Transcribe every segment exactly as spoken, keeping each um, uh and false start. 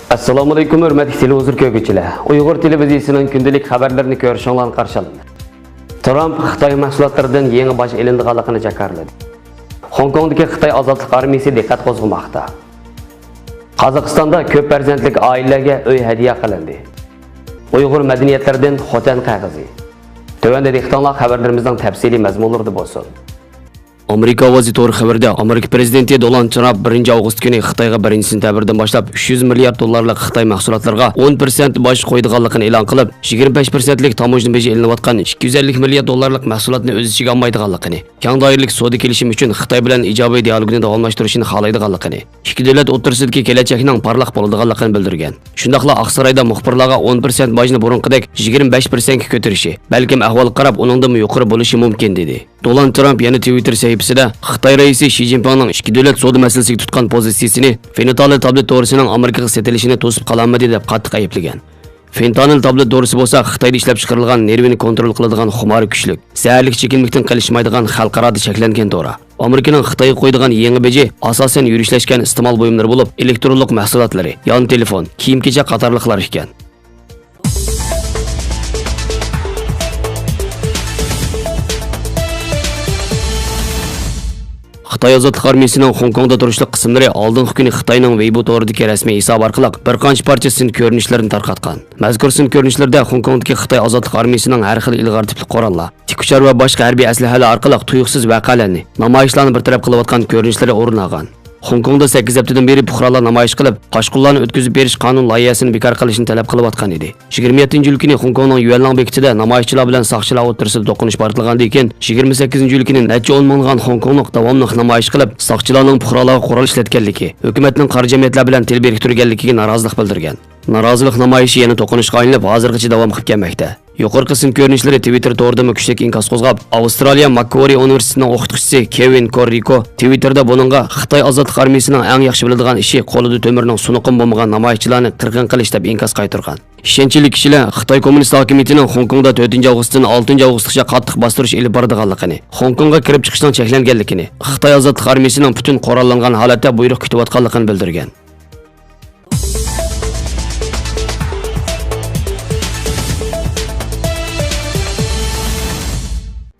ئەسسالامۇئەلەيكۇم، ھۆرمەتلىك تېلېۋىزور كۆرگۈچىلەر. ئۇيغۇر تېلېۋىزىيىسىنىڭ كۈندىلىك خەۋەرلىرىنى كۆرۈشۈڭلارنى قارشى ئالىمىز. ترامپ خىتاي مەھسۇلاتلىرىدىن يېڭى باج ئېلىنىدىغانلىقىنى جاكارلىدى. خوڭكوڭدىكى خىتاي ئازادلىق ئارمىيىسى دىققەت قوزغىماقتا. قازاقىستاندا كۆپ پەرزەنتلىك ئائىلىلەرگە ئۆي ھەدىيە قىلىندى. ئۇيغۇر مەدەنىيەتلىرىدىن خوتەن قەغىزى. تۆۋەندە دىققىتىڭلار خەۋەرلىرىمىزنىڭ تەپسىلىي مەزمۇنلىرىدا بولسۇن. ئامېرىكا ئاۋازى تور خەۋىرىدە ئامېرىكا پىرېزىدېنتى دونالد ترامپ بىرىنچى ئاۋغۇست كۈنى خىتايغا بىرىنچى سېنتەبىردىن باشلاپ ئۈچ يۈز مىليارد دوللارلىق خىتاي مەھسۇلاتلىرىغا ئون پىرسەنت باج قويىدىغانلىقىنى ئېلان قىلىپ، يىگىرمە بەش پىرسەنتلىك تاموژنا بېجى ئېلىنىۋاتقان ئىككى يۈز ئەللىك مىليارد دوللارلىق مەھسۇلاتنى ئۆز ئىچىگە ئالمايدىغانلىقىنى، كەڭ دائىرىلىك سودا كېلىشىمى ئۈچۈن خىتاي بىلەن ئىجابىي دىئالوگنى داۋاملاشتۇرۇشىنى خالايدىغانلىقىنى، ئىككى دۆلەت ئوتتۇرىسىدىكى كېلەچەكنىڭ پارلاق بولىدىغانلىقىنى بىلدۈرگەن. شۇنداقلا ئاقسارايدا مۇخبىرلارغا ئون پىرسەنت باجنى بۇرۇنقىدەك يىگىرمە بەش پىرسەنتكە كۆتۈرۈشى، بەلكىم ئەھۋالغا قاراپ ئۇنىڭدىنمۇ يۇقىرى بولۇشى مۇمكىن، دېدى. دونالد ترامپ يەنە تىۋىتتېر سەھىپىسىدە خىتاي رەئىسى شى جىنپىڭنىڭ ئىككى دۆلەت سودا مەسىلىسىگە تۇتقان پوزىتسىيىسىنى، فېنتانىل تابلېت دورىسىنىڭ ئامېرىكىغا سېتىلىشىنى توسۇپ قالالمىدى، دەپ قاتتىق ئەيىبلىگەن. فېنتانىل تابلېت دورىسى بولسا خىتايدا ئىشلەپچىقىرىلغان نېرۋىنى كونترول قىلىدىغان خۇمارى كۈچلۈك، زەھەرلىك چېكىملىكتىن قېلىشمايدىغان خەلقئارادا چەكلەنگەن دورا. ئامېرىكىنىڭ خىتايغا قويىدىغان يېڭى بېجى ئاساسەن يۈرۈشلەشكەن ئىستېمال بۇيۇملىرى بولۇپ، ئېلېكترونلۇق مەھسۇلاتلىرى، يان تېلېفون، كىيىم-كېچەك قاتارلىقلار ئىكەن. خىتاي ئازادلىق ئارمىيىسىنىڭ خوڭكوڭدا تۇرۇشلۇق قىسىملىرى ئالدىنقى كۈنى خىتاينىڭ ۋېيبو تورىدىكى رەسمىي ھېسابى ئارقىلىق بىر قانچە پارچە سىن كۆرۈنۈشلىرىنى تارقاتقان. مەزكۇر سىن كۆرۈنۈشلىرىدە خوڭكوڭدىكى خىتاي ئازادلىق ئارمىيىسىنىڭ ھەر خىل ئىلغار تىپلىق قوراللار، تىككۈچار ۋە باشقا ھەربىي ئەسلىھەلەر ئارقىلىق تۇيۇقسىز ۋەقەلەرنى، نامايىشلارنى بىر تەرەپ قىلىۋاتقان كۆرۈنۈشلىرى ئورۇن ئالغان. خوڭكوڭدا سەككىز ھەپتىدىن بېرى پۇقرالار نامايىش قىلىپ، قاچقۇنلارنى ئۆتكۈزۈپ بېرىش قانۇن لايىھەسىنى بىكار قىلىشنى تەلەپ قىلىۋاتقان ئىدى. يىگىرمە يەتتىنچى ئىيۇل كۈنى خوڭكوڭنىڭ يۈەنلاڭ بېكىتىدە نامايىشچىلار بىلەن ساقچىلار ئوتتۇرىسىدا توقۇنۇش بارتلىغاندىن كېيىن، يىگىرمە سەككىزىنچى ئىيۇل كۈنى نەچچە ئون مىڭلىغان خوڭكوڭلۇق داۋاملىق نامايىش قىلىپ، ساقچىلارنىڭ پۇقرالارغا قورال ئىشلەتكەنلىكى، ھۆكۈمەتنىڭ قارا جەمئىيەتلەر بىلەن تىل بىرىكتۈرگەنلىكىگە نارازىلىق بىلدۈرگەن. نارازىلىق نامايىشى يەنە توقۇنۇشقا ئايلىنىپ، ھازىرغىچە داۋام قىلىپ كەلمەكتە. يۇقىرىقى سىن كۆرۈنۈشلىرى تىۋىتتېر تورىدىمۇ كۈچلۈك ئىنكاس قوزغاپ، ئاۋسترالىيە ماككوارى ئۇنىۋېرسىتېتىنىڭ ئوقۇتقۇچىسى كېۋىن كوررىكو تىۋىتتېردا بۇنىڭغا خىتاي ئازادلىق ئارمىيىسىنىڭ ئەڭ ياخشى بىلىدىغان ئىشى قولىدا تۆمۈرنىڭ سۇنۇقىمۇ بولمىغان نامايىشچىلارنى قىرغىن قىلىش، دەپ ئىنكاس قايتۇرغان. ئىشەنچلىك كىشىلەر خىتاي كوممۇنىست ھاكىمىيىتىنىڭ خوڭكوڭدا تۆتىنچى ئاۋغۇستتىن ئالتىنچى ئاۋغۇستقىچە قاتتىق باستۇرۇش ئېلىپ بارىدىغانلىقىنى، خوڭكوڭغا كىرىپ چىقىشنىڭ چەكلەنگەنلىكىنى، خىتاي ئازادلىق ئارمىيىسىنىڭ پۈتۈن قوراللانغان ھالەتتە بۇيرۇق كۈتۈۋاتقانلىقىنى بىلدۈرگەن.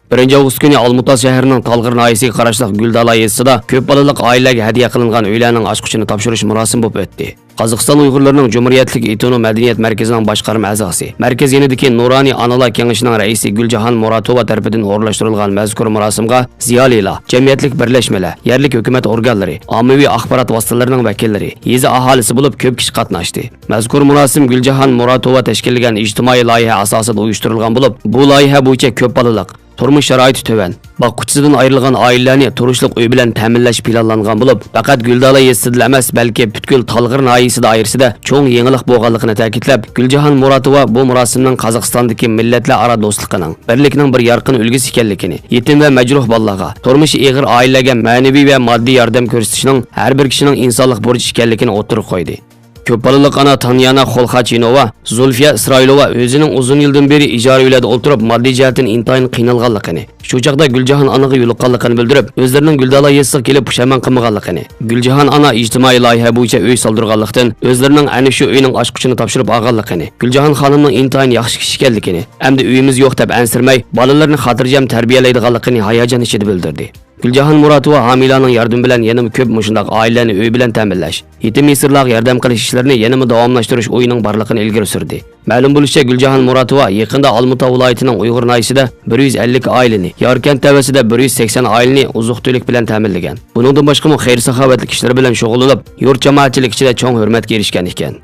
بىرىنچى ئاۋغۇست كۈنى ئالمۇتا شەھىرىنىڭ تالغىر ناھىيەسىگە قاراشلىق گۈلدالا يېزىسىدا كۆپ بالىلىق ئائىلىلەرگە ھەدىيە قىلىنغان ئۆيلەرنىڭ ئاچقۇچىنى تاپشۇرۇش مۇراسىمى بولۇپ ئۆتتى. قازاقىستان ئۇيغۇرلىرىنىڭ جۇمھۇرىيەتلىك ئېتنو مەدەنىيەت مەركىزىنىڭ باشقارما ئەزاسى، مەركەز يېنىدىكى نۇرانىي ئانىلار كېڭىشىنىڭ رەئىسى گۈلجاھان مۇراتوۋا تەرىپىدىن ئورۇنلاشتۇرۇلغان مەزكۇر مۇراسىمغا زىيالىيلار، جەمئىيەتلىك بىرلەشمىلەر، يەرلىك ھۆكۈمەت ئورگانلىرى، ئاممىۋى ئاخبارات ۋاسىتىلىرىنىڭ ۋەكىللىرى، يېزا ئاھالىسى بولۇپ كۆپ كىشى قاتناشتى. مەزكۇر مۇراسىم گۈلجاھان مۇراتوۋا تەشكىللىگەن ئىجتىمائىي لايىھە ئاساسىدا ئۇيۇشتۇرۇلغان بولۇپ، بۇ لايىھە بويىچە كۆپ بالىلىق، تۇرمۇش شارائىتى تۆۋەن، باققۇچىسىدىن ئايرىلغان ئائىلىلەرنى تۇرۇشلۇق ئۆي بىلەن تەمىنلەش پىلانلانغان بولۇپ، پەقەت گۈلدالا يېزىسىدىلا ئەمەس، بەلكى پۈتكۈل تالغىر ناھىيىسى دائىرىسىدە چوڭ يېڭىلىق بولغانلىقىنى تەكىتلەپ، گۈلجاھان مۇراتوۋا بۇ مۇراسىمنىڭ قازاقىستاندىكى مىللەتلەر ئارا دوستلۇقىنىڭ، بىرلىكنىڭ بىر يارقىن ئۈلگىسى ئىكەنلىكىنى، يېتىم ۋە مەجرۇھ بالىلارغا، تۇرمۇشى ئېغىر ئائىلىلەرگە مەنىۋى ۋە ماددىي ياردەم كۆرسىتىشنىڭ ھەر بىر كىشىنىڭ ئىنسانلىق بۇرچى ئىكەنلىكىنى ئوتتۇرىغا قويدى. كۆپ بالىلىق ئانا تانيانا خولخاچىنوۋا، زۇلفىيە ئىسرائىلوۋا ئۆزىنىڭ ئۇزۇن يىلدىن بېرى ئىجارە ئۆيلەردە ئولتۇرۇپ، ماددىي جەھەتتىن ئىنتايىن قىينالغانلىقىنى، شۇ چاغدا گۈلجاھان ئانىغا يولۇققانلىقىنى بىلدۈرۈپ، ئۆزلىرىنىڭ گۈلدالا يېزىسىغا كېلىپ پۇشايمان قىلمىغانلىقىنى، گۈلجاھان ئانا ئىجتىمائىي لايىھە بويىچە ئۆي سالدۇرغانلىقتىن، ئۆزلىرىنىڭ ئەنە شۇ ئۆينىڭ ئاچقۇچىنى تاپشۇرۇپ ئالغانلىقىنى، گۈلجاھان خانىمنىڭ ئىنتايىن ياخشى كىشى ئىكەنلىكىنى، ئەمدى ئۆيىمىز يوق دەپ ئەنسىرىمەي، بالىلىرىنى خاتىرجەم تەربىيەلەيدىغانلىقىنى ھاياجان ئىچىدە بىلدۈردى. گۈلجاھان مۇراتوۋا ھامىيلارنىڭ ياردىمى بىلەن يەنىمۇ كۆپ مۇشۇنداق ئائىلىلەرنى ئۆي بىلەن تەمىنلەش، يېتىم يېسىرلارغا ياردەم قىلىش ئىشلىرىنى يەنىمۇ داۋاملاشتۇرۇش ئويىنىڭ بارلىقىنى ئىلگىرى سۈردى. مەلۇم بولۇشىچە، گۈلجاھان مۇراتوۋا يېقىندا ئالمۇتا ۋىلايىتىنىڭ ئۇيغۇر ناھىيەسىدە بىر يۈز ئەللىك ئائىلىنى، ياركەنت تەۋەسىدە بىر يۈز سەكسەن ئائىلىنى ئوزۇق-تۈلۈك بىلەن تەمىنلىگەن. بۇنىڭدىن باشقىمۇ خەير-ساخاۋەتلىك ئىشلىرى بىلەن شۇغۇللىنىپ، يۇرت جامائەتچىلىك ئىچىدە چوڭ ھۆرمەتكە ئېرىشكەن ئىكەن.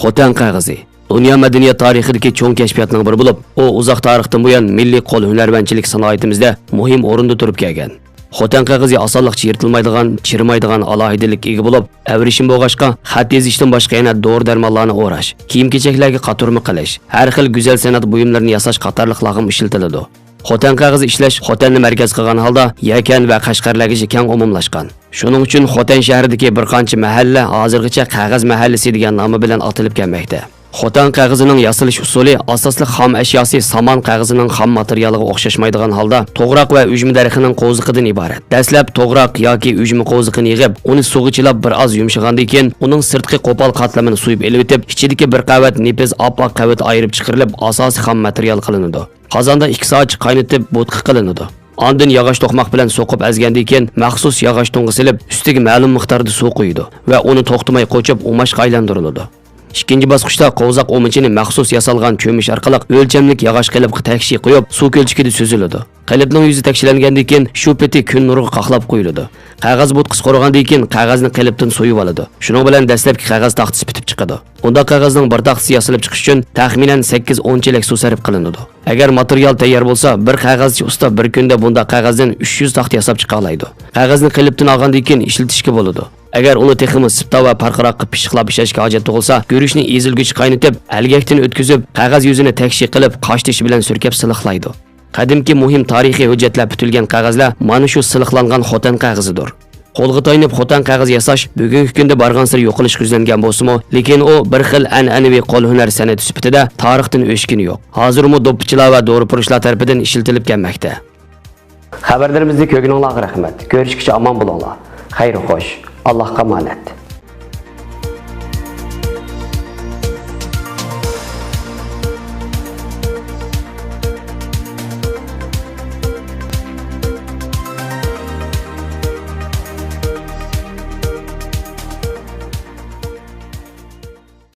خوتەن قەغىزى. دۇنيا مەدەنىيەت تارىخىدىكى چوڭ كەشپىياتنىڭ بىرى بولۇپ، ئۇ ئۇزاق تارىختىن بۇيان مىللىي قول ھۈنەرۋەنچىلىك سانائىتىمىزدە مۇھىم ئورۇندا تۇرۇپ كەلگەن. خوتەن قەغىزى ئاسانلىقچە يىرتىلمايدىغان، چىرىمايدىغان ئالاھىدىلىككە ئىگە بولۇپ، ئەۋرىشىم بولغاچقا، خەت يېزىشتىن باشقا يەنە دورا-دەرمانلارنى ئوراش، كىيىم-كېچەكلەرگە قاتۇرما قىلىش، ھەر خىل گۈزەل سەنئەت بۇيۇملىرىنى ياساش قاتارلىقلارغىمۇ ئىشلىتىلىدۇ. خوتەن قەغىزى ئىشلەش خوتەننى مەركەز قىلغان ھالدا يەكەن ۋە قەشقەرلەرگىچە كەڭ ئومۇملاشقان. شۇنىڭ ئۈچۈن خوتەن شەھىرىدىكى بىر قانچە مەھەللە ھازىرغىچە قەغەز مەھەللىسى دېگەن نامى بىلەن ئاتىلىپ كەلمەكتە. خوتەن قەغىزىنىڭ ياسىلىش ئۇسۇلى ئاساسلىق خام ئەشياسى سامان قەغىزىنىڭ خام ماتېرىيالىغا ئوخشاشمايدىغان ھالدا توغراق ۋە ئۈجمە دەرىخىنىڭ قوۋزىقىدىن ئىبارەت. دەسلەپ توغراق ياكى ئۈجمە قوۋزىقىنى يىغىپ، ئۇنى سۇغا چىلاپ بىر ئاز يۇمشىغاندىن كېيىن، ئۇنىڭ سىرتقى قوپال قاتلىمىنى سويۇپ ئېلىۋېتىپ، ئىچىدىكى بىر قەۋەت نېپىز ئاپئاق قەۋىتى ئايرىپ چىقىرىلىپ، ئاساسىي خام ماتېرىيال قىلىنىدۇ. قازاندا ئىككى سائەتچە قاينىتىپ، بوتقا قىلىنىدۇ. ئاندىن ياغاچ توقماق بىلەن سوقۇپ ئەزگەندىن كېيىن، مەخسۇس ياغاچ تۇڭغا سېلىپ، ئۈستىگە مەلۇم مىقداردا سۇ قۇيىدۇ ۋە ئۇنى توختىماي قوچۇپ، ئۇماچقا ئايلاندۇرۇلىدۇ. ئىككىنچى باسقۇچتا قوۋزاق ئۇمىچىنى مەخسۇس ياسالغان چۆمۈچ ئارقىلىق ئۆلچەملىك ياغاچ قېلىپقا تەكشى قۇيۇپ، سۇ كۆلچىكىدە سۈزۈلىدۇ. قېلىپنىڭ يۈزى تەكشىلەنگەندىن كېيىن، شۇ پېتى كۈن نۇرىغا قاقلاپ قويۇلىدۇ. قەغەز بوتقىسى قۇرۇغاندىن كېيىن، قەغەزنى قېلىپتىن سويۇۋالىدۇ. شۇنىڭ بىلەن دەسلەپكى قەغەز تاختىسى پۈتۈپ چىقىدۇ. بۇنداق قەغەزنىڭ بىر تاختىسى ياسىلىپ چىقىش ئۈچۈن تەخمىنەن سەككىز ئون چېلەك سۇ سەرپ قىلىنىدۇ. ئەگەر ماتېرىيال تەييار بولسا، بىر قەغەزچى ئۇستا بىر كۈندە بۇنداق قەغەزدىن ئۈچ يۈز تاختا ياساپ چىقالايدۇ. قەغەزنى قېلىپتىن ئالغاندىن كېيىن ئىشلىتىشكە بولىدۇ. ئەگەر ئۇنى تېخىمۇ سىپتا ۋە پارقىراققا پىششىقلاپ ئىشلەشكە ھاجەت تۇغۇلسا، گۈرۈچنى ئېزىلگۈچە قاينىتىپ، ئەلگەكتىن ئۆتكۈزۈپ، قەغەز يۈزىنى تەكشى قىلىپ، قاش تېشى بىلەن سۈركەپ سىلىقلايدۇ. قەدىمكى مۇھىم تارىخىي ھۆججەتلەر پۈتۈلگەن قەغەزلەر مانا شۇ سىلىقلانغان خوتەن قەغىزىدۇر. قولغا تايىنىپ خوتەن قەغىزى ياساش بۈگۈنكى كۈندە بارغانسېرى يوقىلىشقا يۈزلەنگەن بولسىمۇ، لېكىن ئۇ بىر خىل ئەنئەنىۋى قول ھۈنەر سەنئىتى سۈپىتىدە تارىختىن ئۆچكىنى يوق. ھازىرمۇ دوپپىچىلار ۋە دورىپۇرۇشلار تەرىپىدىن ئىشلىتىلىپ كەلمەكتە. خەۋەرلىرىمىزنى كۆرگىنىڭلارغا رەھمەت. كۆرۈشكىچە ئامان بولۇڭلار. خەير خوش. ئاللاھقا ئامانەت.